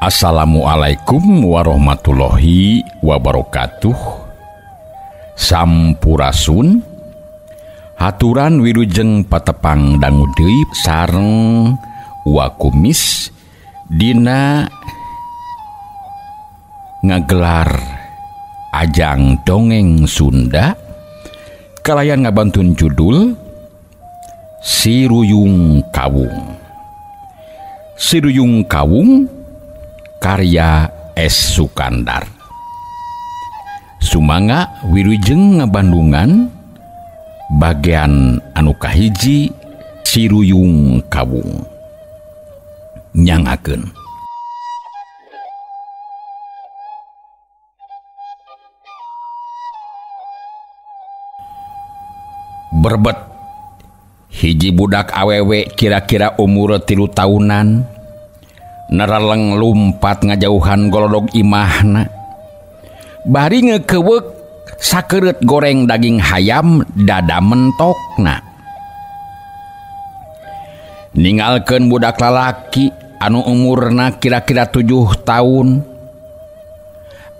Assalamualaikum warahmatullahi wabarakatuh. Sampurasun. Haturan wilujeng patepang dangu deui sareng Wakumis dina ngagelar ajang dongeng Sunda kalayan ngabantun judul Si Ruyung Kawung. Si Ruyung Kawung karya S. Sukandar. Sumangga wilujeng ngabandungan bagian anu kahiji Si Ruyung Kawung. Nyangakeun. Berbet hiji budak awewe kira-kira umur 3 tahunan nereleng lumpat ngajauhan golodog imahna bari ngekewek sakereut goreng daging hayam dada mentokna. Ningalkeun budak lalaki anu umurna kira-kira 7 tahun.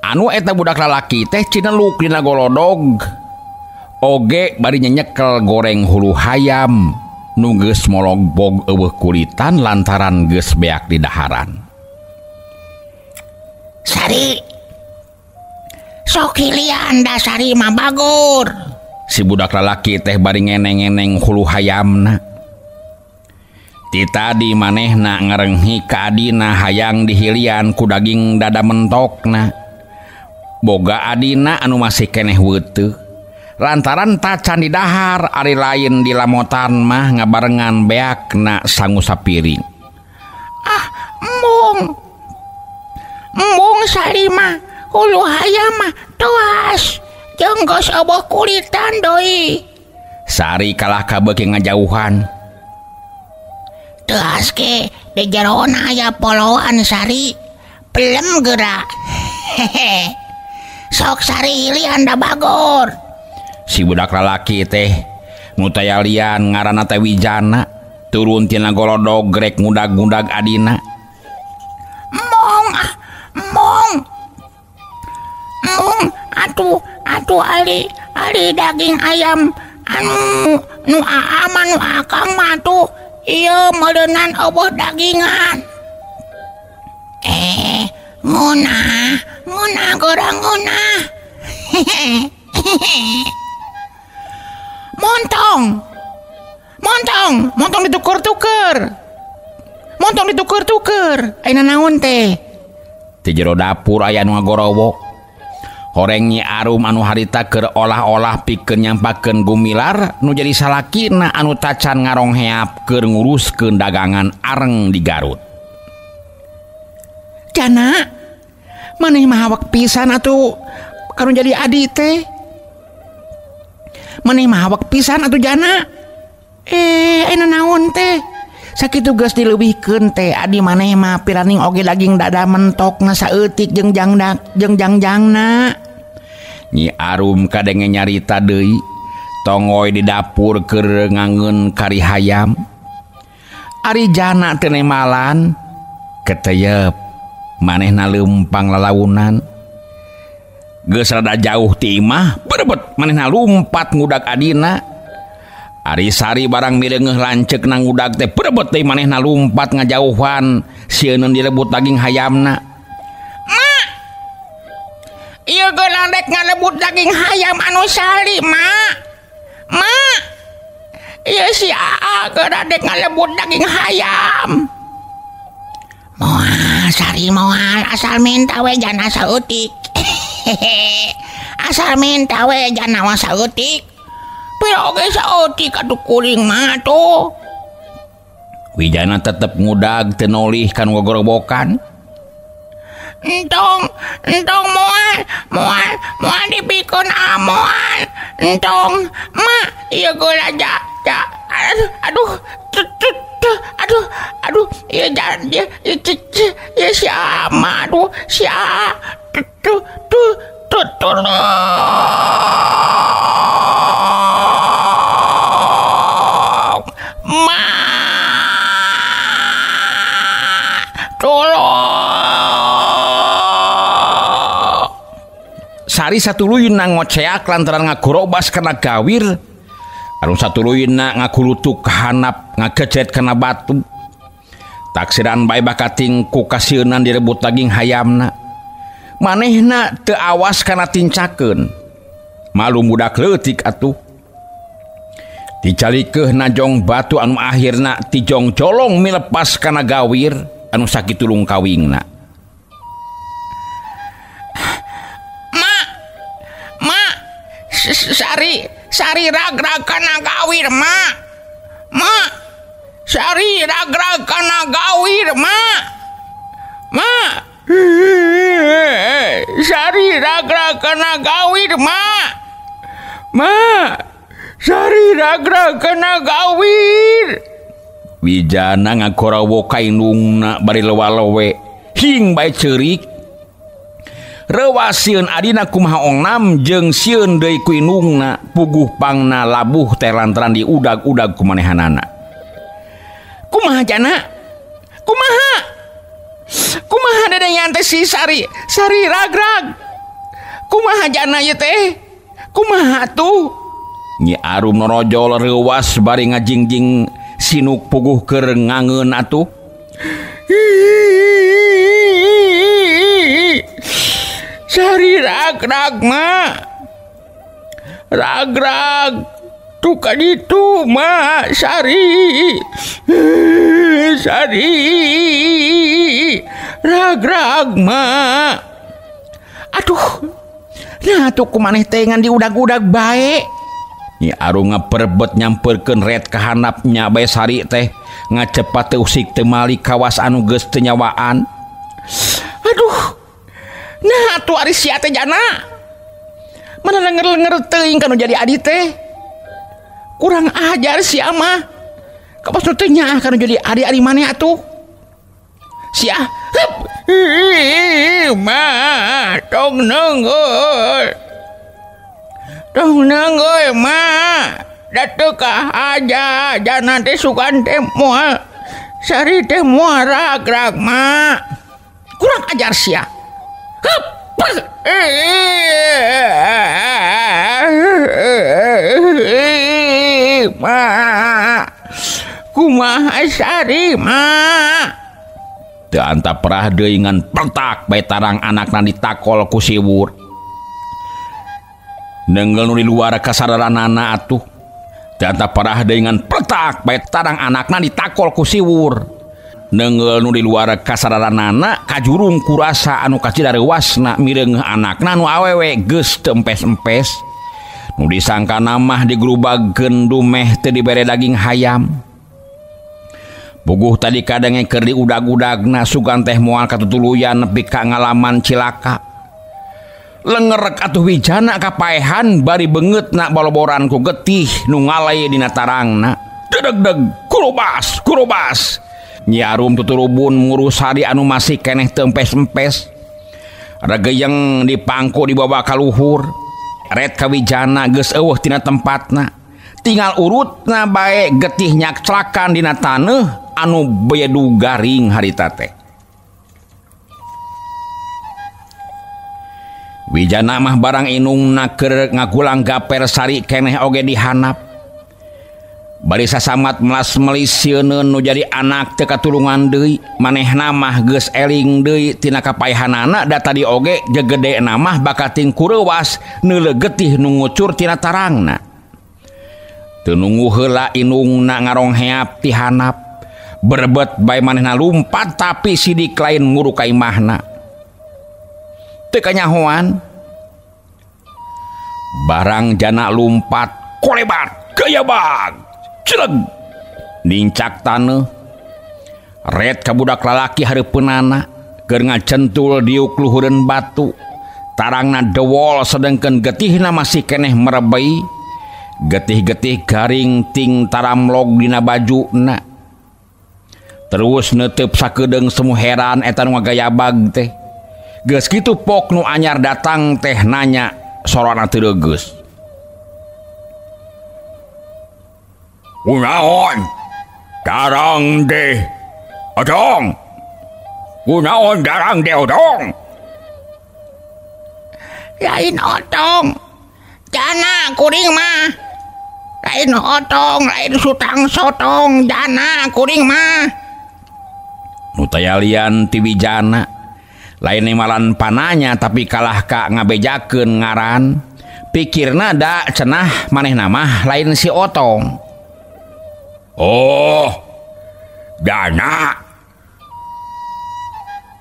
Anu eta budak lalaki teh cineluk dina golodog oge bari nyekel goreng hulu hayam nu geus mologbog eueuh kulitan lantaran geus beak di daharan. Sari, sok hilian da Sari mah bagur. Si budak lalaki teh bari ngeneng-ngeneng hulu hayamna. Ti tadi manehna ngarenghi ka adina hayang dihilian ku daging dada mentokna. Boga adina anu masih keneh weuteuh. Lantaran tacan di dahar ari lain di lamotan mah ngabarengan beakna sangu sapiring. Ah, embung. Embung Sari mah hulu hayam mah tuas jeung geus eueuh kulitan deui. Sari kalah kabeuki ngajauhan. Tuas ge di jerona aya poloan Sari. Pelem geura. Hehe. Sok Sari hilian da bagor. Si budak lalaki teh nu tayalian ngaranna teh Wijana turun tina golodog rek ngudag-ngudag adina. Mong ah, mong. Mong atuh atuh ali ali daging ayam anu nu aa mah nu akang mah atuh ieu meureunan eueuh dagingan. Eh, ngunah, ngunah geura ngunah. Hehe. Montong. Montong, montong dituker-tuker. Montong dituker-tuker. Ayeuna naon teh? Ti jero dapur aya nu ngagorowok. Horeng Nyi Arum anu harita keur olah-olah pikeun nyampakeun gumilar nu jadi salakina anu tacan ngarongheap keur nguruskeun dagangan areng di Garut. Jana, maneh mah hawak pisan atuh kanu jadi adi teh. Maneh mah hawak pisan atuh Jana. Eh, ayeuna naon teh? Sakitu geus dileuwihkeun teh adi maneh mah piraning oge daging dada mentokna saeutik jeung jangdak jeung jangjangna. Nyi Arum kadenge nyarita deui tongoy di dapur keur ngangeun kari hayam. Ari Jana teu nemalan keteyep manehna leumpang lalaunan. Geus rada jauh ti imah berebet manehna lumpat ngudag adina. Ari Sari barang mireungeuh lanceukna ngudag teh berebet deui manehna lumpat ngajauhan sieun direbut daging hayamna. Mak, ieu geus rek ngalebut daging hayam anu Sari, Mak. Mak, ieu si Aa geus rek ngalebut daging hayam. Moal Sari moal asal minta we jana saeutik. Hehe. Asal minta we jana wa saeutik. Pira oge saeutik atuh kuring mah atuh. Wijana tetep ngudag teu nolih kan gogorobokan. Entong, entong moal, moal, moal dipikeun ah moal. Entong, mak ieu geura ja, ja. Aduh, aduh, aduh, aduh, ieu jan, ieu, ieu si ama, aduh, si a, tuh, tuh, tuh, tolong. Ma, tolong. Sari satuluyna ngoceak lantaran ngagorobas kana gawir. Anu satuluyna ngagulutuk kahanap ngagecet kana batu. Taksiran bae bakating ku kasieunan direbut daging hayamna. Manehna teu awas kana tincakeun. Malum budak leutik atuh. Dicalikeuh najong batu anu akhirna tijong colong milepas kana gawir anu sakitu lungkawingna. Ma, ma, Sari, Sari ragrag kana gawir, ma. Ma, Sari ragrag kana gawir, ma. Ma, Sari ragrag kana gawir, ma. Ma, Sari ragrag kana gawir. Wijana ngagorawo ka indungna bari lewa-lewe hing bae ceurik. Rewas sieun adina kumaha ongnam jeung sieun deui ku indungna puguh pangna labuh teh lantaran diudag-udag ku manehanana. Kumaha jana? Kumaha? Kumaha dedengan teh si Sari? Sari ragrag. Kumaha jana ieu teh? Kumaha tuh? Nyi Arum norojol reuwas bari ngajingjing sinuk puguh keur ngangeun atuh. Sari ragrag ma. Ragrag tuh kaditu ma Sari. Sari ragrag ma. Aduh. Nah tuh kumaneh teh ngan diudag-udag bae. Nyi Arum ngaperebet nyamperkeun ret ka handapnya bae Sari teh ngacepat teu usik teu malik kawas anu geus teu nyawaan. Aduh. Nah atuh ari sia teh jana. Mana lenger-lenger teuing kanu jadi adi teh. Kurang ajar sia mah. Kapas nu teu nyaah kanu jadi adi-adi maneh atuh. Sia. Hup. Ma, tong neungeul. Tong neungeul ma. Da teu kahaja jana teh sugan teh moal. Sari teh moal ragrag ma. Kurang ajar sia. Ma, kumaha Sari ma. Teu antap perah deui ngan pertak bae tarang anakna ditakol ku siwur. Nenggel nu di luar kasadaranana atuh. Teu antap perah deui ngan pertak bae tarang anakna ditakol ku siwur. Nenggel nu di luar kasadaranana kajurung kurasa anu kacida reuwasna mireungeuh anakna nu awewe geus teu empes-empes. Nu disangkana mah digrubagkeun dumeh teu dibere daging hayam. Puguh tadi kadenge keur diudag-udagna sugan teh moal katutuluyan nepi ka ngalaman cilaka. Lengerek atuh Wijana kapaehan bari beungeutna baloboran ku getih nu ngalai dina tarangna. Dedeg-deg kurubas kurubas. Nyi Arum tuturubun ngurus Sari anu masih keneh teu empes-empes. Regeyeng dipangku dibawa ka luhur. Ret ka Wijana geus eueuh tina tempatna. Tinggal urutna bae getih nyakclakan dina taneuh anu bedu garing harita teh. Wijana mah barang inungna keur ngagulang gaper Sari keneh oge dihanap. Bari sasamat melas melis sieuneun nu jadi anak teu katulungan deui, manehna mah geus eling deui tina kapaehanana da tadi oge gegedena mah bakating kureuwas neuleuh getih nu ngucur tina tarangna. Teu nunggu heula inungna ngarongheap ti hanap. Berebet bae manehna lumpat tapi sidik lain nguru ka imahna. Teu kanyahoan. Barang jana lumpat kolebat gayabag. Celeg nincak taneuh. Ret ka budak lalaki hareupeunana keur ngacentul diuk luhureun batu. Tarangna dewol sedengkeun getihna masih keneh merebei. Getih-getih garing ting taramlog dina bajuna. Terus neuteup sakedeung semu heran eta nu ngagayabag teh. Geus kitu pok nu anyar datang teh nanya sorana teu reugeus. Kunaon darang deh odong. Kunaon darang deh odong. Lain otong. Jana kuring mah. Lain otong, lain sutang sotong, jana kuring mah. Nu tayalian ti Wijana. Lain nemalan pananya tapi kalah ka ngabejakeun ngaran. Pikirna da cenah manehna mah lain si otong. Oh, jana.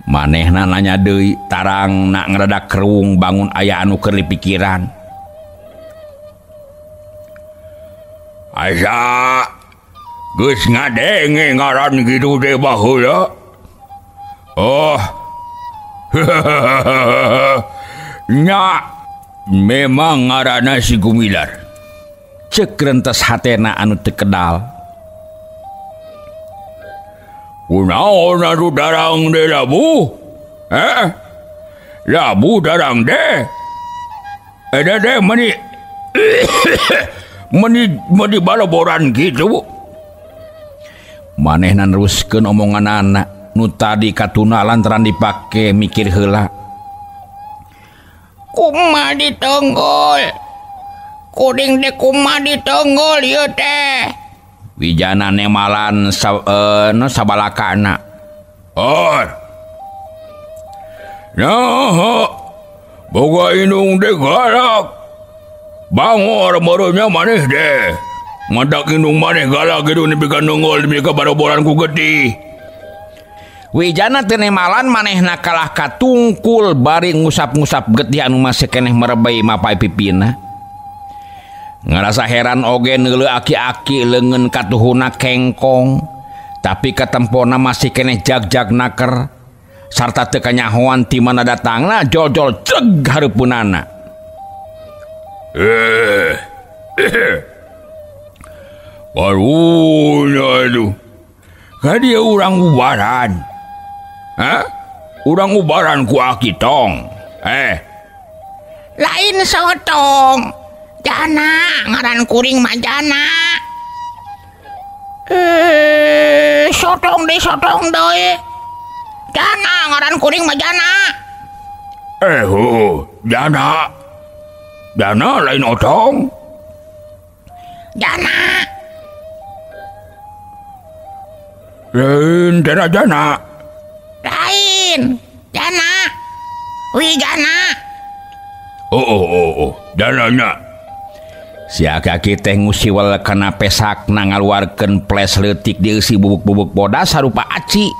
Manehna nanya deui tarang nak ngeradak kerung bangun aya anu keur dipikiran. Asa geus ngadenge ngaran kitu teh baheula. Oh. Nya memang ngaranna si Gumilar. Ceuk rentes hatena anu teu kedal. Kunaon atuh darang deh labu? Eh? Labu darang deh. Eta teh meuni meni baloboran kitu. Manehna neruskeun omonganana nu tadi katuna lantaran dipake mikir heula. Kumaha ditenggol? Kuring teh kumaha ditenggol ieu teh? Wijana nemalan sabalakana. Oh. Nah, boga indung teh galak. Bangor meureunnya maneh teh. Madak indung maneh galak kitu nepi ka nonggol nepi ka baroboran ku getih. Wijana teu nemalan manehna kalah ka tungkul bari ngusap-ngusap getih anu masih keneh merebei mapai pipina. Ngerasa heran oge neuleuh aki-aki leungeun katuhuna kengkong, tapi katempona masih keneh jag-jag naker sarta teu kanyahoan ti mana datangna jol-jol ceg hareupeunana. Barunya aduh. Ka dieu urang ubaran. Hah? Urang ubaran ku aki tong. Lain sotong. Jana, ngaran kuring mah jana. Sotong deui, sotong deui. Jana, ngaran kuring mah jana. Jana. Jana lain otong. Jana. Lain tera jana. Lain jana. Wijana. Oh, jananya. Si aki-aki teh ngusiwel kana pesakna ngaluarkeun ples leutik dieusi bubuk-bubuk bodas sarupa aci.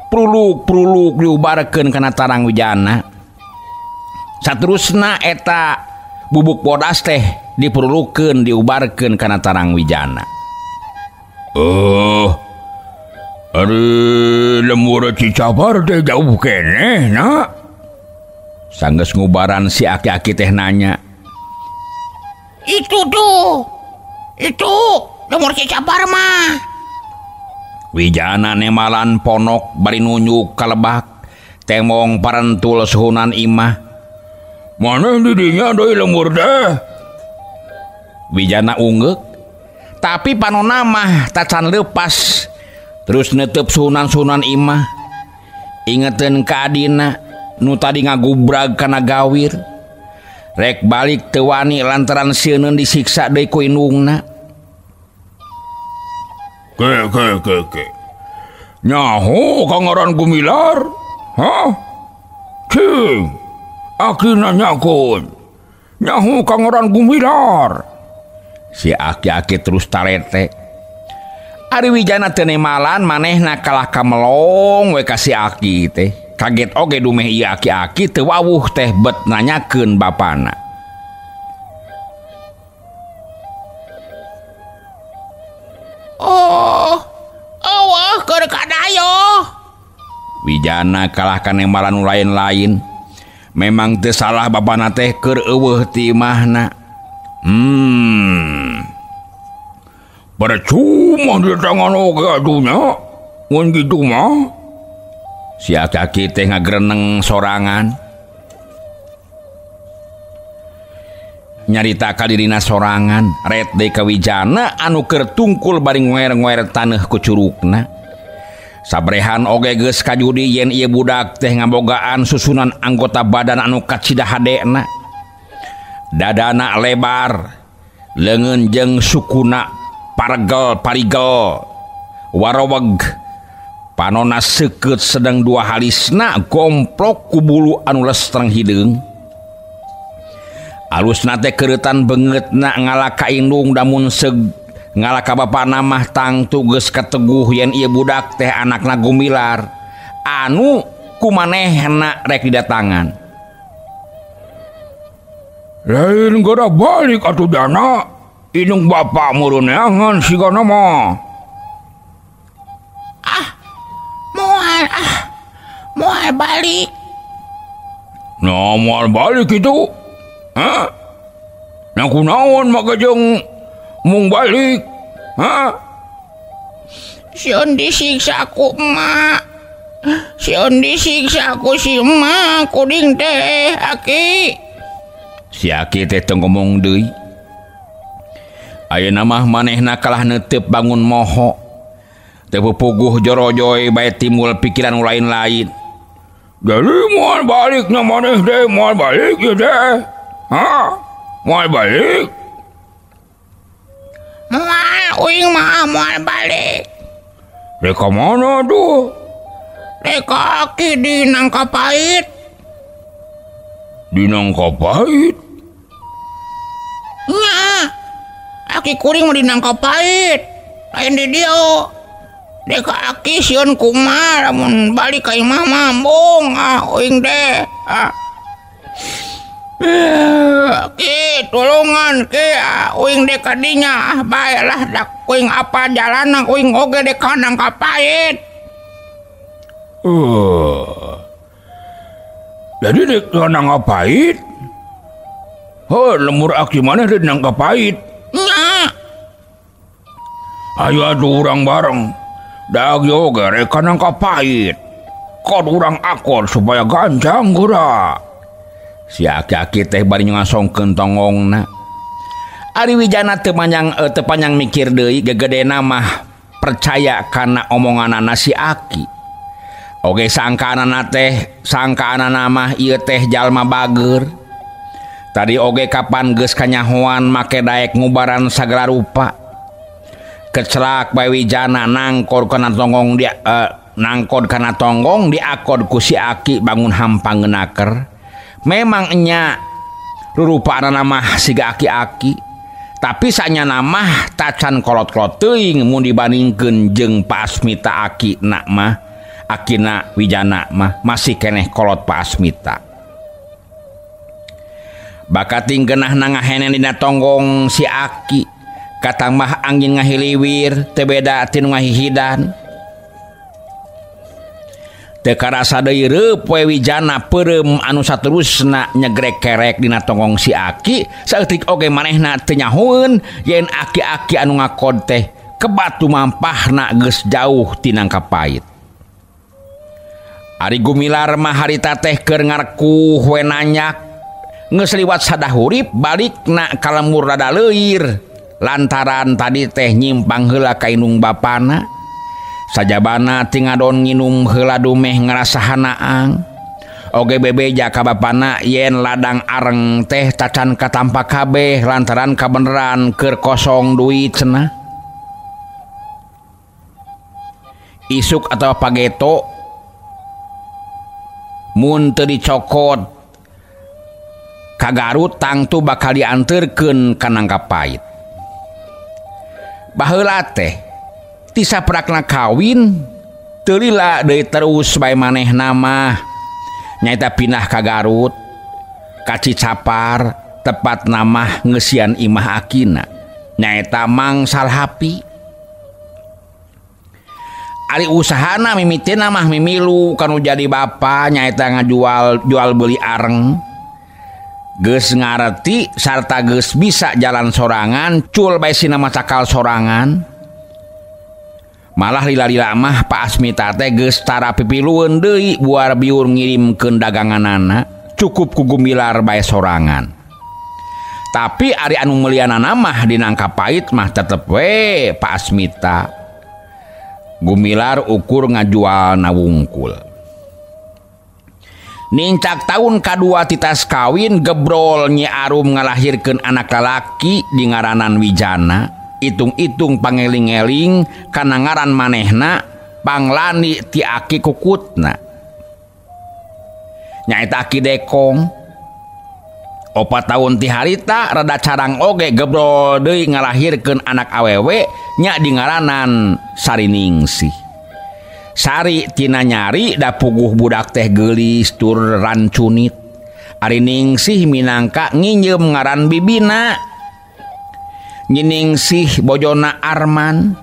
Pruluk-pruluk diubarkeun kana tarang Wijana. Saterusna eta bubuk bodas teh diperlukeun diubarkeun kana tarang Wijana. Oh. Ari lembur Cicabar teh jauh keneh na. Sanggeus ngubaran si aki-aki teh nanya. Itu tuh. Itu lembur Cicabar mah. Wijana nemalan ponok bari nunjuk ka lebak. Temong parentul suhunan imah. Maneh di dinya deui lembur teh? Wijana ungeuk. Tapi panona mah tacan leupas. Terus netep suhunan-suhunan imah. Ingeteun ka adina nu tadi ngagubrag kana gawir. Rek balik teu wani lantaran sieun disiksa deui ku indungna. Ke. Nyaho ka ngaran Gumilar? Hah? Cing. Aki nanyakeun. Nyaho ka ngaran Gumilar. Si aki-aki terus tarete. Ari Wijana teu nemalan manehna kalah ka melong we ka si aki teh. Kaget oge dumeh ieu aki-aki teu wawuh teh bet nanyakeun bapana. Oh, eueuh keur kadayo. Wijana kalah ka nemalan nu lain-lain. Memang teu salah bapana teh keur eueuh ti imahna. Percuma di tangan oge adunya. Mun kitu mah. Si aki-aki teh ngagreneng sorangan. Nyarita ka dirina sorangan, ret deui ka Wijana anu keur tungkul bari ngoer-ngoer taneuh ku curugna. Sabrehan oge geus kajudi yen ieu budak teh ngabogaan susunan anggota badan anu kacida hadena. Dadana lebar, leungeun jeung sukuna pargel parigel, waroweg, panona seukeut sedang dua halisna gomplok ku bulu anu lestreng hideung. Alusna teh keureutan beungeutna ngalaka indung damun seug ngalaka bapana mah tangtu geus kateguh yen ieu budak teh anakna Gumilar anu kumanehna rek didatangan. Lain geura balik atuh Jana, indung bapa meureun sigana mah. Ah, moal ah, moal balik. Nah, moal balik itu? Hah? Nah, kunaon maka jeung mung balik? Hah? Sieun disiksa ku emak. Sieun disiksa ku si emak kuring teh, Aki. Si Aki teh teu ngomong deui. Ayeuna mah manehna kalah neuteup bangun moho. Teu puguh jorojoy bae timbul pikiran nu lain-lain. Jadi moal balik na maneh teh, moal balik ieu teh. Hah? Moal balik? Moal, uing mah moal balik. Rek ka mana tuh? Rek ka Aki di Nangka Pahit. Di Nangka Pahit? Nya, Aki kuring mah di Nangka Pahit. Lain di dieu. Dek ka Aki sieun kumaha lamun balik ka imah mah embung ah uing teh. Ah. Ki tulungan ki ah, uing dek ka dinya ah bae lah dak uing apa jalanan uing oge dek ka Nangka Pahit. Jadi dek ka Nangka Pahit? Heuh, lemur aki maneh di Nangka Pahit. Nya. Ayo atuh urang bareng. Dag oge rek ka Nangka Pahit. Kod urang akor supaya gancang geura. Si aki-aki teh bari ngasongkeun tongongna. Ari Wijana teu panjang mikir deui, gegedena mah percaya kana omonganana si Aki. Oge sangkaanana teh, sangkaanana mah ieu teh jalma bager. Tadi oge kapan geus kanyahoan make daek ngubaran sagala rupa. Kecelak bae Wijana nangkod kana tonggong dia nangkod kana tonggong diakod ku si Aki bangun hampang ngeunaker. Memang enya rurupaanana mah siga aki-aki, tapi sanyana mah tacan kolot-kolot teuing mun dibandingkeun jeung Pak Asmita aki na mah, akina Wijana mah masih keneh kolot Pak Asmita. Bakating geunahna ngahenen dina tonggong si Aki, katambah angin ngahiliwir teu beda ti nu ngahihidan. Teu karasa deui reup we Wijana peureum anu saterusna nyegrek kerek dina tonggong si Aki, saeutik oge manehna teu nyahoeun yen aki-aki anu ngakod teh kebatu mampahna geus jauh ti Nangka Pahit. Ari Gumilar mah harita teh keur ngarekuh we nanyak, geus liwat sadahurip balikna ka lembur rada leuir lantaran tadi teh nyimpang heula ka indung bapana. Sajabana ti ngadon nginum heula dumeh ngarasa hanaang. Oge bebeja ka bapana yen ladang areng teh tacan katampa kabeh lantaran kabeneran keur kosong duit cenah. Isuk atawa pageto mun teu dicokot ka Garut tangtu bakal dianterkeun ka Nangka Pahit. Baheula teh ti saprakna kawin teu lila deui terus bae manehna mah nyaeta pindah ka Garut ka Cicapar tepat namah ngeusian imah akina nyaeta Mang Salhapi. Ari usahana mimitina mah mimilu kanu jadi bapa nyaeta ngajual jual beli areng. Geus ngareti sarta geus bisa jalan sorangan cul bae sina macakal sorangan. Malah lila-lila mah Pak Asmita teh geus tara pipilueun deui buar biur ngirimkeun daganganana cukup ku Gumilar bae sorangan. Tapi ari anu meulianana mah di Nangka Pahit mah tetep we Pak Asmita. Gumilar ukur ngajual nawungkul. Nincak tahun kadua titas kawin gebrol Nyi Arum ngalahirkeun anak lalaki di ngaranan Wijana. Itung-itung pangeling-eling kana ngaran manehna panglani ti aki kukutna. Nyaeta Aki Dekong. 4 tahun ti harita rada carang oge gebrol deui ngalahirkeun anak awewe nya di ngaranan Sariningsih. Sari tina nyari da puguh budak teh geulis tur rancunit. Ari Ningsih minangka nginjeum ngaran bibina. Nyi Ningsih bojona Arman.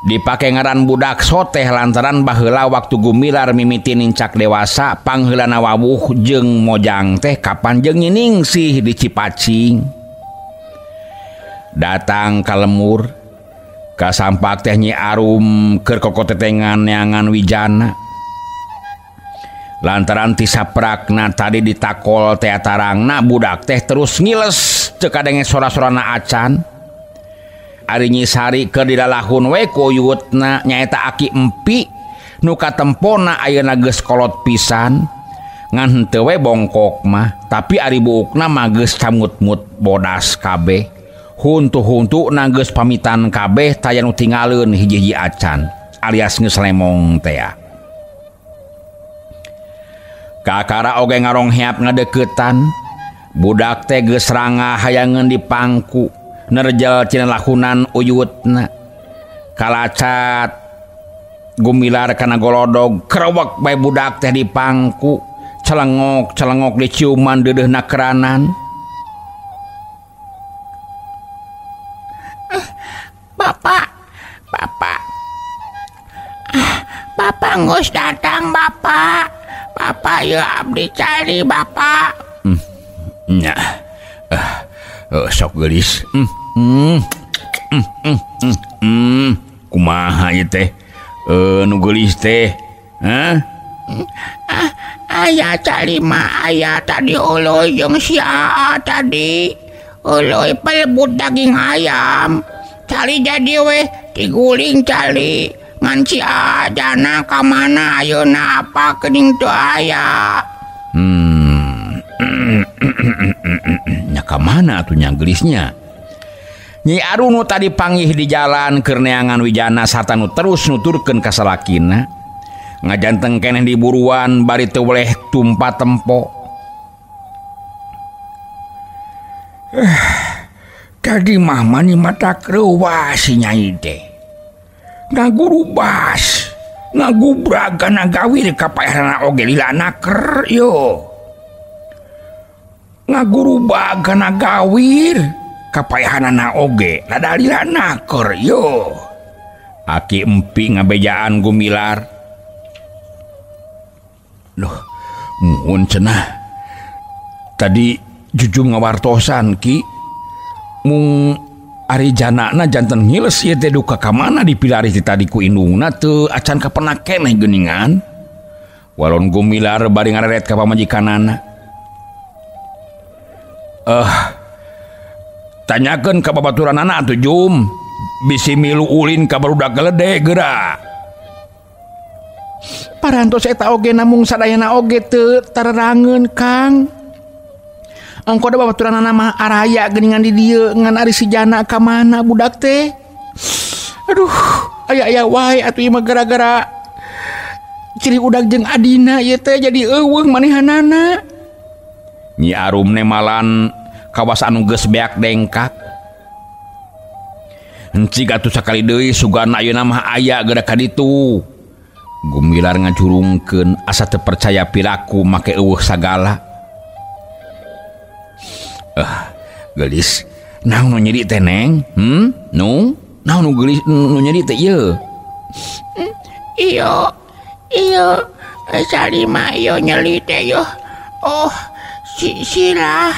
Dipake ngaran budak soteh lantaran baheula waktu Gumilar mimiti nincak dewasa pangheulana wawuh jeung mojang teh kapan jeung Nyi Ningsih di Cipacing. Datang ka lemur kasampak teh Nyi Arum keur kokotetengan neangan Wijana. Lantaran ti saprakna tadi ditakol teh tarangna budak teh terus ngiles teu kadenge sora-sorana acan. Ari Nyi Sari keur dilalahun we ku uyutna nyaeta Aki Empi nu katempona ayeuna geus kolot pisan ngan henteu we bongkok mah tapi ari buukna mah geus camut-mut bodas kabeh. Huntu-huntu na geus pamitan kabeh taya nu tingaleun hiji-hiji acan alias geus lemong tea. Kakara oge ngarongheap ngadeukeutan budak teh geus rangah hayangeun di pangku nerjel tina lakunan uyutna. Kalacat Gumilar kana golodog kerewek bae budak teh di pangku celengok-celengok diciuman deudeuhna keranan. Bapak, bapak, bapak geus datang bapak. Bapak ya abdi cari bapak. Nya. Sok geulis. Kumaha ieu teh? Nu geulis teh? Hah? Aya cari mah aya tadi euloy jeung si Aa tadi. Euloy pelebut daging ayam. Cari jadi weh diguling cari. Ngan si Aa jana ka mana ayeuna apa geuning teu aya. Nya ka mana atuh nya geulisnya? Nyi Arum nu tadi panggih di jalan keur neangan Wijana sarta nu terus nuturkeun ka salakina. Ngajanteng keneh di buruan bari teu weleh tumpa tempo. Tadi mah mani mata kreuwas si Nyai teh. Ngagurubas, ngagubrag kana gawir kapaehna oge lila naker yo. Ngagurubag kana gawir kapaehanana oge rada lila naker yo. Aki Empi ngabejaan Gumilar. Loh, muhun cenah. Tadi jujum ngawartosan ki mung ari janana janten ngiles ieu teh duka ka mana dipilari ti tadi ku indungna teu acan kapenak keneh geuningan. Walon Gumilar bari ngareret ka pamajikanana. Tanyakeun ka babaturanana atuh Jum, bisi milu ulin ka barudak gelede geura. Parantos eta oge namung sadayana oge teu tarerangeun Kang. Ongko da babaturanana mah araya geuningan di dieu ngan ari si jana ka mana budak teh. Aduh, aya-aya wae atuh ieu mah gara-gara ciri udak jeung adina ieu teh jadi eueuh manehanana. Nyi Arum nemalan kawas anu geus beak dengkak. Encik atuh sakali deui sugan ayeuna mah aya geura ka ditu. Gumilar ngajurungkeun asa teu percaya piraku make eueuh sagala. Geulis, naon nu nyeri teh Neng? Nu? Naon nu geulis nu nyeri teh ieu? Iyo, iyo, salima iyo nyeri teh yo. Oh, si sirah.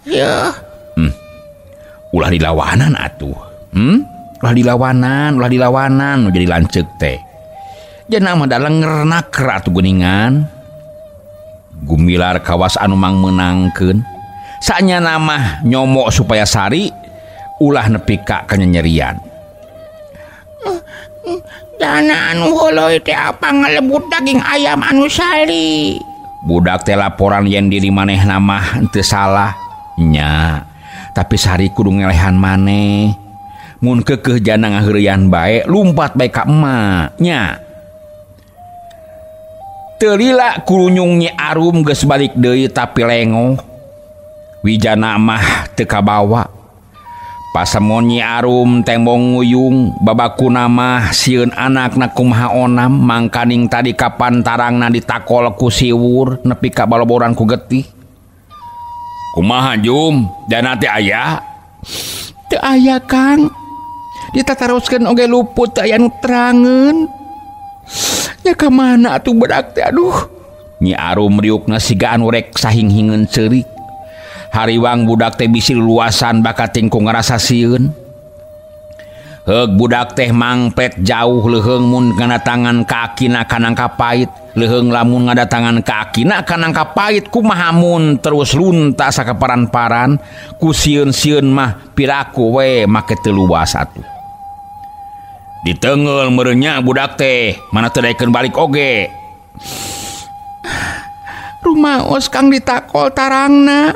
Yo. Ulah dilawanan atuh. Ulah dilawanan nu jadi lanceuk teh. Jana mah da lenger naker atuh geuningan. Gumilar kawas anu mang meunangkeun. Saanya mah nyomok supaya Sari ulah nepi ka kanyanyerian. Jana anu heuleuy teh apa ngalebut daging ayam anu sali. Budak teh laporan yen diri manehna mah teu salah nya. Tapi sari kudu ngelehan maneh. Mun keukeuh jana ngaheureuyan bae lumpat bae ka emak nya. Teu lila kurunyung Nyi Arum geus balik deui tapi lengoh. Wijana mah teu kabawa. Pasemon Nyi Arum tembong nguyung babakuna mah sieun anakna kumaha onam mangkaning tadi kapan tarangna ditakol ku siwur nepi ka baloboran ku getih. Kumaha Jum? Jana teh aya? Teu aya Kang. Ditataroskeun oge luput teu aya nu terangeun. Ya ka mana atuh budak teh aduh. Nyi Arum riukna siga anu rek sahinghingeun ceurik. Hariwang budak teh bisi luasan bakating ku ngarasa sieun. Heug budak teh mangpet jauh leuheung mun ngadatangan ka akina kanang kapait. Leuheung lamun ngadatangan ka akina kanang kapait kumaha mun terus lunta sakaparan-paran ku sieun-sieun mah piraku we make teu luas atuh. Ditengeul meureun nya budak teh mana teu daekeun balik oge. Rumaos Kang ditakol tarangna.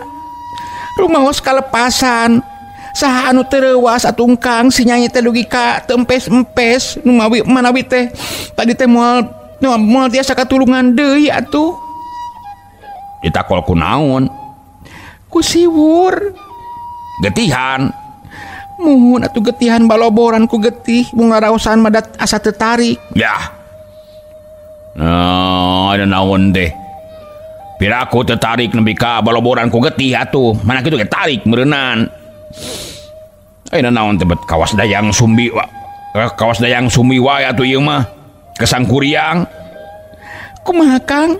Rumaos kalepasan. Saha anu teu reuas atuh Kang si nyai teh dugi ka teu empes-empes nu mawi manawi teh tadi teh moal tiasa katulungan deui atuh. Ditakol ku naon? Ku siwur. Getihan. Muhun atuh getihan baloboran ku getih mung ngaraosan madat asa teu tarik. Yah. Nah, ada naon teh? Piraku tertarik nepi ka baloboran ku getih atuh. Mana kitu ge tarik meureunan. Ayeuna naon teh bet kawas Dayang Sumbi wa. Kawas Dayang Sumbi wae atuh ieu mah. Kesangkuriang. Kumaha Kang?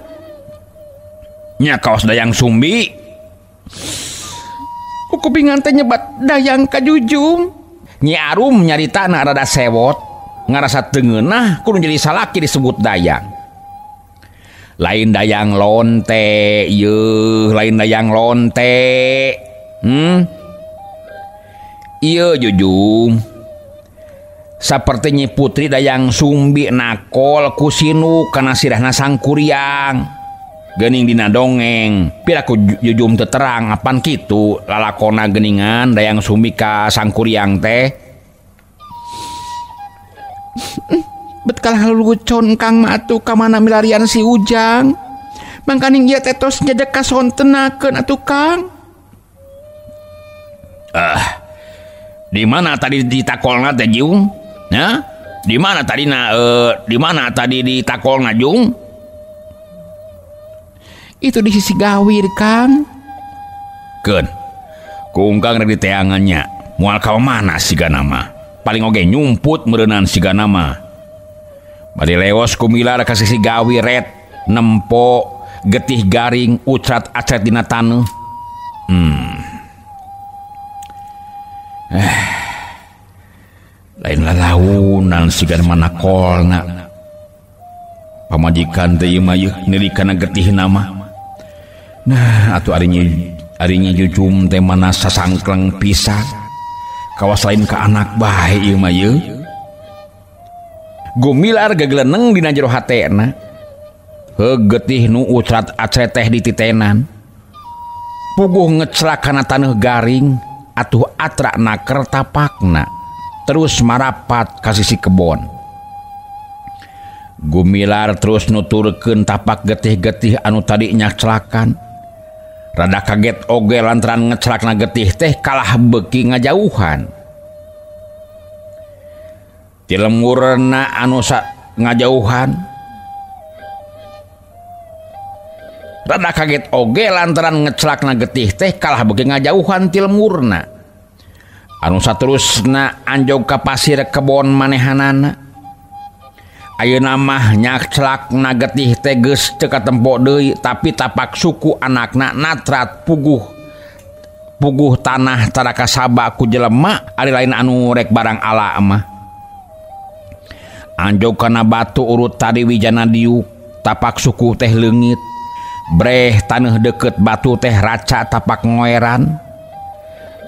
Nya kawas Dayang Sumbi. Kupingan teh nyebat Dayang ka Jujung. Nyi Arum nyaritana rada sewot, ngarasa teu ngeunah kudu jadi salaki disebut Dayang. Lain Dayang lonte, ieu lain Dayang lonte. Ieu Jujung. Saperti Nyi Putri Dayang Sumbi nakol ku sinu kana sirahna Sangkuriang. Geuning dina dongeng, piraku Jujum teu terang apan kitu lalakona geuningan Dayang Sumbi ka Sangkuriang teh. Bet kalah lelucon Kang mah atuh ka mana milarian si Ujang. Mangkaning ieu teh tos nyedek ka sontenakeun atuh Kang. Di mana tadi ditakolna teh Jung? Nah, di mana tadi na di mana tadi ditakolna Jung? Itu di sisi gawir Kang. Keun. Kungkang rek diteangannya. Moal ka mana sigana mah? Paling oge nyumput meureunan sigana mah. Bari leos kumilar ka sisi gawir ret nempo getih garing ucrat acret dina taneuh. Lain lalaunan sigan manakolna. Pamajikan teh ieu mah yeuh neuli kana getihna mah. Nah, atuh ari Nyi Jujum teh mana sasangkleng pisan. Kawas lain ka anak bae ieu mah yeuh. Gumilar gegeleneng dina jero hatena. Heug getih nu ucrat acret teh dititenan. Puguh ngeclak kana taneuh garing atuh atra naker tapakna. Terus marapat ka sisi kebon. Gumilar terus nuturkeun tapak getih-getih anu tadi nyaclakan. Rada kaget oge lantaran ngeclakna getih teh kalah beuki ngajauhan. Ti lemurna anu ngajauhan. Rada kaget oge lantaran ngeclakna getih teh kalah beuki ngajauhan ti lemurna. Anu saterusna anjog ka pasir kebon manehanana. Ayeuna mah nyaclakna getih teh geus teu katempo deui tapi tapak suku anakna natrat puguh tanah tara kasaba ku jelema ari lain anu rek barang ala mah. Anjog kana batu urut tadi wijana diuk tapak suku teh leungit. Breh taneuh deukeut batu teh raca tapak ngoeran.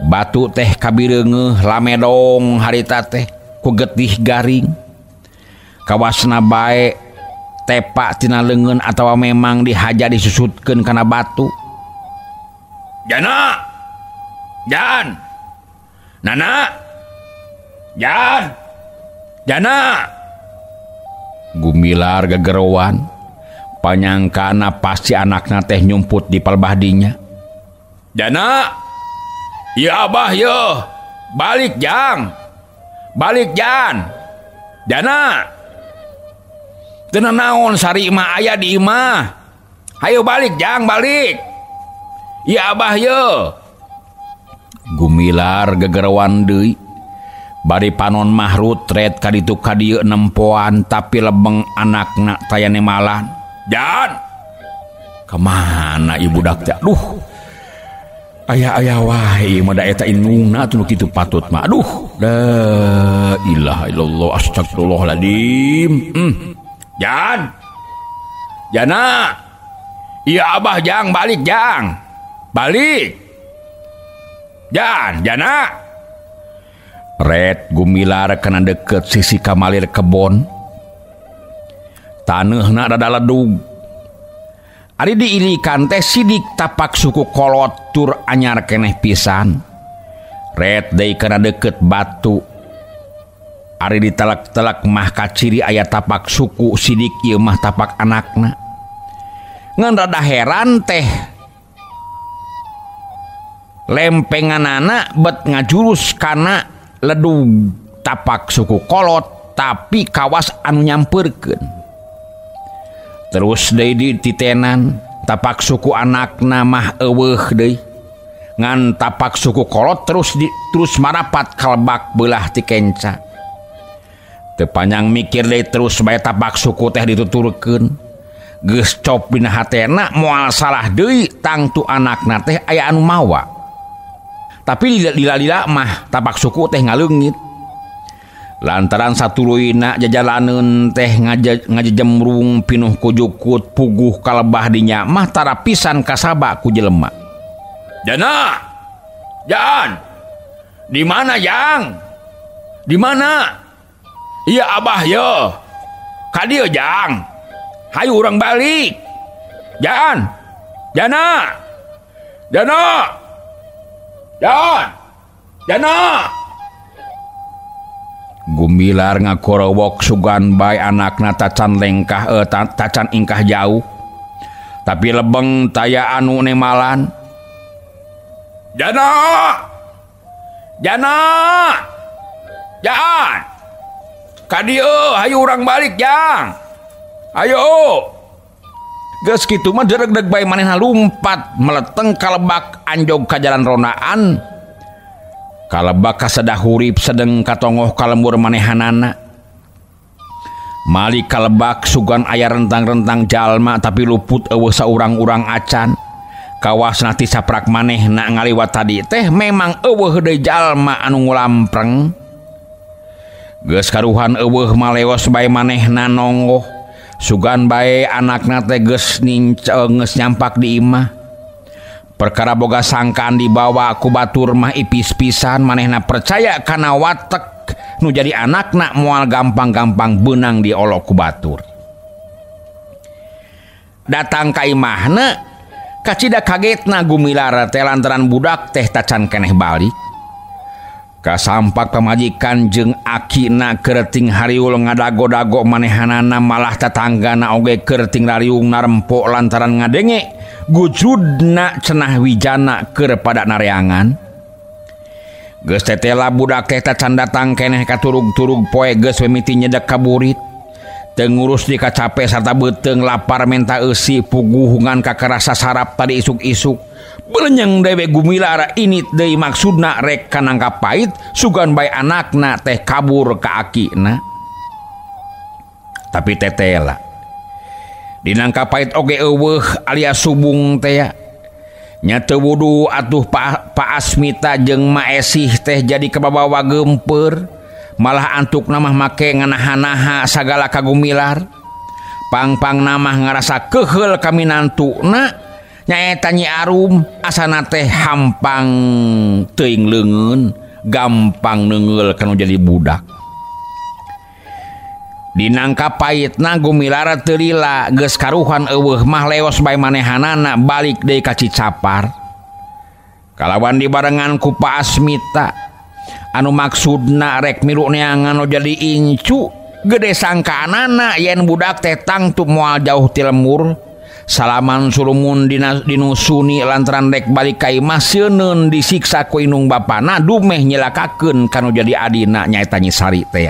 Batu teh kabireungeuh lamedong harita teh ku getih garing. Kawasna bae tepak tina leungeun atawa memang dihaja disusutkeun kana batu. Jana. Jan. Nana. Jan. Jana. Gumilar gegeroan. Panyangkana pasti anakna teh nyumput di palbahdinya. Jana. Ya abah ye. Balik jang. Balik jan. Jana. Teu naon sari mah aya di imah. Hayo balik jang, balik. Ya abah ye. Gumilar gegeroan deui. Bari panon mahrut red kaditu kadieu nempoan tapi lebeng anakna taya nemalan. Jan. Kemana ibu budak teh? Aduh. Aya-aya wae mah da eta indungna atuh nu kitu patut mah. Aduh. La ilaha illallah astagfirullahaladzim. Jan. Jana. Iya abah jang, balik jang. Balik. Jan, Jana. Red gumilar kana deket sisi kamalir kebon. Taneuhna rada ledug. Ari diilikan teh sidik tapak suku kolot tur anyar keneh pisan. Red deui kana deket batu. Ari ditelek-telek mah kaciri aya tapak suku sidik ieu mah tapak anakna. Ngan rada heran teh lempenganana bet ngajurus kana ledug tapak suku kolot tapi kawas anu nyampeurkeun. Terus deui dititenan tapak suku anakna mah eueuh deui. Ngan tapak suku kolot terus marapat kalebak beulah ti kenca. Teu panjang mikir deui terus bae tapak suku teh dituturkeun. Geus cop dina hatena moal salah deui tangtu anakna teh aya anu mawa. Tapi lila-lila mah tapak suku teh ngaleungit. Lantaran satuluyna jajalaneun teh ngajejemrung pinuh ku jukut puguh kalebah dinya mah tara pisan kasaba ku jelema. Jana. Jan. Di mana jang? Di mana? Iya abah ye. Ka dieu jang. Hayu urang balik. Jan. Jana. Jana. Jan. Jana. Gumilar ngakorowok sugan bae anakna tacan lengkah tacan ingkah jauh. Tapi lebeng taya anu nemalan. Jana. Jana. Jan. Ka dieu hayu urang balik jang. Ayo. Geus kitu mah deregdeg bae manehna lumpat meleteng kalebak anjog ka jalan ronaan. Kalebak kasedah hurip sedeng katongoh kalembur manehanana. Mali kalebak sugan aya rentang-rentang jalma tapi luput eueuh saurang-urang acan. Kawasna ti saprak manehna ngaliwat tadi teh memang eueuh deui jalma anu ngulampreng. Geus karuhan eueuh maleos bae manehna nonggoh. Sugan bae anakna teh geus geus nyampak di imah. Perkara boga sangkaan dibawa ku batur mah ipis pisan manehna percaya kana watek nu jadi anakna moal gampang-gampang beunang diolok ku batur. Datang ka imahna kacida kagetna Gumilar teh lantaran budak teh tacan keneh balik. Kasampak pamajikan jeung akina kereting hariul ngadago-dago manehanana malah tatanggana oge kereting rariung narempok lantaran ngadenge gujudna cenah wijana keur pada nareangan. Geus tetela budak teh tacan datang keneh katurug-turug poe geus mimiti nyedek ka burit. Teu ngurus di kacape sarta beuteung lapar menta eusi puguhungan kakarasa sarap tadi isuk-isuk. Belenyeng dewe Gumilar init deui maksudna rek kanangka pait sugan bae anakna teh kabur ka akina. Tapi tetela dinangka pait oge eueuh alias subung teh nya teu wudu atuh Pa Asmita jeung Ma Esih teh jadi kababawa geumpeur malah antukna mah make nganaha-naha sagala ka Gumilar. Pang-pangna mah ngarasa keuheul kaminantuna nyaeta Nyi Arum asana teh hampang teuing leungeun gampang neungeul kanu jadi budak. Dinangka paitna Gumilar teu lila geus karuhan eueuh mah leos bae manehanana balik deui ka Cicapar. Kalawan dibarengan ku Pak Asmita anu maksudna rek milu neangan nu jadi incu gede sangkaanana yen budak teh tangtu moal jauh ti lemur. Salaman sulumun dinusuni lantaran rek balik ka imah seuneun disiksa ku indung bapana dumeh nyilakakeun kanu jadi adina nyaeta Nyi Sari teh.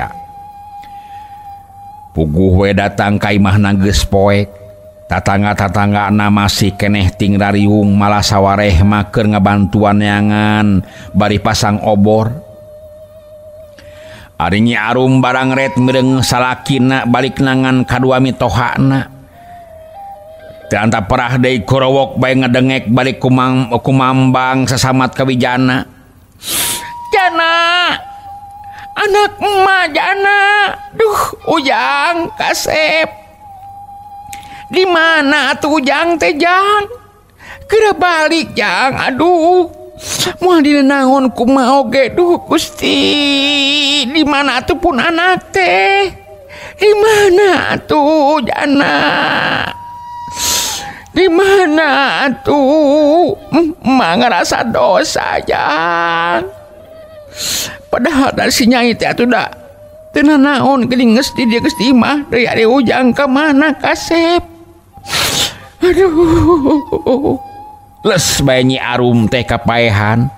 Puguh we datang ka imahna geus poek. Tatangga-tatanggana masih keneh ting rariung malah sawareh mah keur ngabantuan neangan bari pasang obor. Ari Nyi Arum barang ret mireung salakina balik nangan kadua mitohana. Teu anta perah deui korowok bae ngedengek balik kumambang sasamat ka Wijana. Jana, anak emak Jana, duh Ujang kasep. Di mana atuh Ujang teh Jang? Geura balik Jang, aduh. Moal dina naon kumaha oge duh Gusti. Di mana atuh pun anak teh? Di mana atuh Jana? Di mana atuh? Emak ngerasa dosa Jang. Padahal dari si Nyai teh atuh da teu nanaon geuning geus di dieu geus di imah deui ari Ujang ka mana kasep. Aduh. Les bae Nyi Arum teh kapaehan.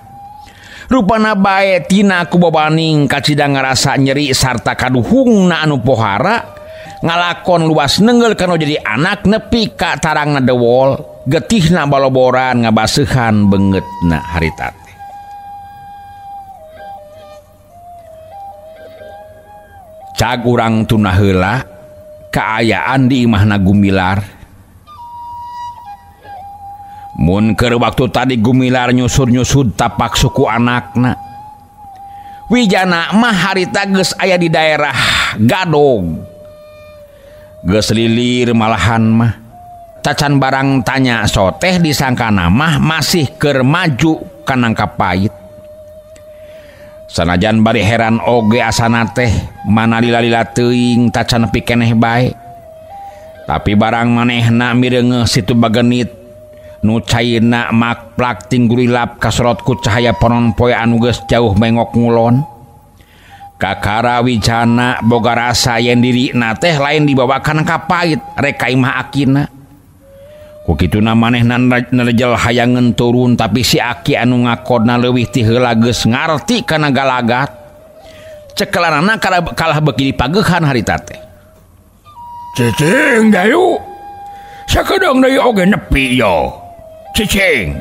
Rupana bae tina ku babaning kacida ngarasa nyeri sarta kaduhungna anu pohara ngalakon luas nenggel kanu jadi anak nepi ka tarangna dewol getihna baloboran ngabaseuhan beungeutna harita teh. Cag urang tuna heula kaayaan di imahna Gumilar. Mun keur waktu tadi Gumilar nyusur-nyusur tapak suku anakna. Wijana mah harita geus aya di daerah Gadog. Geus lilir malahan mah. Tacan barang tanya soteh disangkana mah masih keur maju ka nangka pait. Sanajan bari heran oge asana teh mana lila-lila teuing tacan nepi keneh bae. Tapi barang manehna mireungeuh situ bagenit nu caina makplak tinggurilap kasorot ku cahaya panon poe anu geus jauh mengok ngulon. Kakara Wijana boga rasa yen dirina teh lain dibawa kana ka pait rek ka imah akina. Ku kituna manehna nerjel hayangeun turun tapi si aki anu ngakodna leuwih ti heula geus ngarti kana galagat. Cekelanana kalah beuki dipageuhan harita teh. Cicing dayu. Sakedeung deui oge nepi yo. Cicing.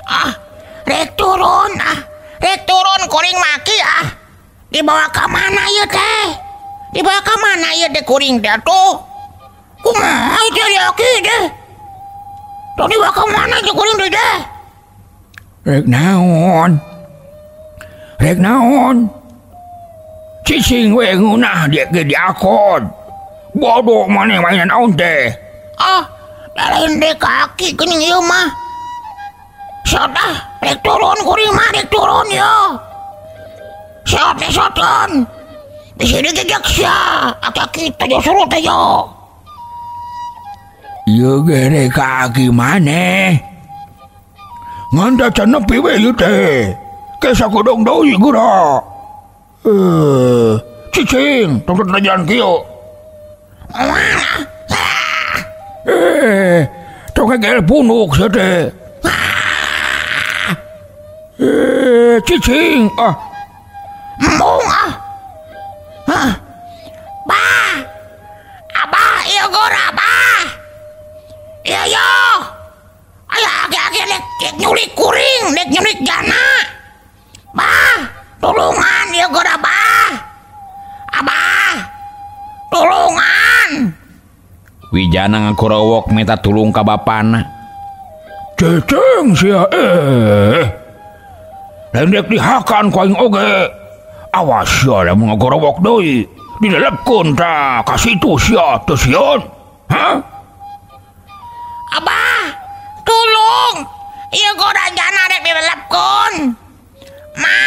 Ah, rek turun ah. Rek turun kuring maki ah. Dibawa ka mana ieu teh? Dibawa ka mana ieu teh kuring teh atuh? Kumaha ieu teh aki teh? Tuh dibawa ka mana ieu kuring teh teh? Rek naon? Rek naon? Cicing we ngeunah dia ge diakod. Bodoh maneh mainan naon teh? Ah, lain deh kaki geuning ieu mah. Sot ah, rek turun kuring mah rek turun yo. Sot teh soton. Di sini jejak sia, aki teh suruh teh yo. Ieu ge rek kaki maneh. Ngan tacan nepi we ieu teh. Ke sakodong deui geura. Cicing, tong jalan kieu. Tong kegel punuk sia teh. Cicing, ah. Embung ah. Hah. Bah. Abah ieu geura bah. Ieu yo. Aya aki-aki dek nyulik kuring, dek nyulik jana. Bah, tulungan ieu geura bah. Abah. Tulungan. Wijana ngakurowok minta tulung ka bapana. Cicing sia Lain dek dihakan ku aing oge. Awas sia lamun ngagorowok deui. Dilelepkeun tah ka situ sia teu sieun. Hah? Abah, tulung. Ieu gora jana rek dilelepkeun. Ma.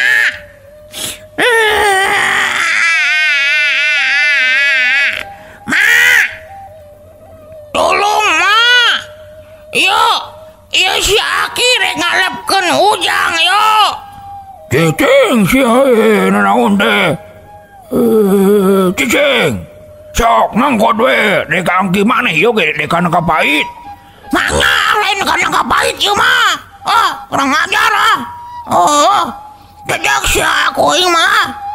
Ieu si Aki rek ngalepkeun Ujang yo. Cicing sia nanaon teh? Cicing. Sok ngangkot we dek angki maneh ieu ge dek kana kapait. Mangga lain kana kapait ieu mah. Ah, kurang ajar ah. Oh, dedek sia aku aing mah.